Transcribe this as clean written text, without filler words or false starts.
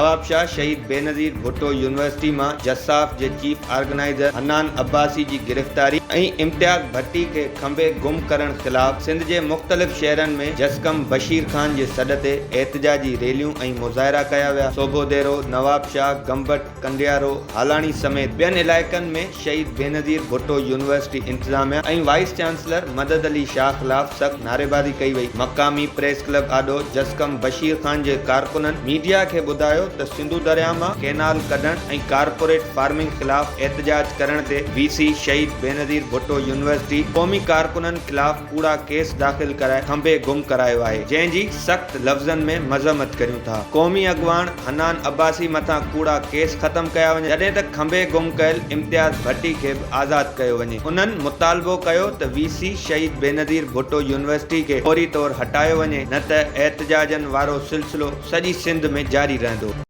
نوابشاهه شهيد بينظير ڀٽو يونيورسٽي مان جساف جي چيف آرگنائيزر حنان عباسي جي گرفتاري ۽ امتياز ڀٽي کي کنڀي گم ڪرڻ خلاف سنڌ جي مختلف شهرن ۾ جسقم بشير خان جي سڏ تي احتجاجي ريليون ۽ مظاهرا ڪيا ويا. سوڀوديرو، نوابشاهه، گمبٽ، ڪنڊيارو، هالاڻي سميت ٻين علائقن ۾ شهيد بينظير ڀٽو يونيورسٽي انتظاميا ۽ وائيس چانسلر مدد علي شاهه خلاف سخت نعريبازي ڪئي وئي. مقامي پريس ڪلب آڏو جسقم بشير خان جي ڪارڪنن ميڊيا کي ٻڌايو ته سنڌو درياء مان ڪينال ڪڍڻ ۽ ڪارپوريٽ فارمنگ خلاف احتجاج ڪرڻ تي وي سي شهيد بينظير ڀٽو يونيورسٽي قومي ڪارڪنن خلاف ڪوڙا ڪيس داخل ڪرائي کنڀي گم ڪرايو آهي جنهن جي سخت لفظن ۾ مذمت ڪريون ٿا. قومي اڳواڻ حنان عباسي مٿان ڪوڙا ڪيس ختم ڪيا وڃن جڏهن ته کنڀي گم ڪيل امتياز ڀٽي کي به آزاد ڪيو وڃي. انهن مطالبو ڪيو ته وي سي شهيد بينظير ڀٽو يونيورسٽي کي فوري طور هٽايو وڃي نه ته احتجاجن وارو سلسلو سڄي سنڌ ۾ جاري رهندو.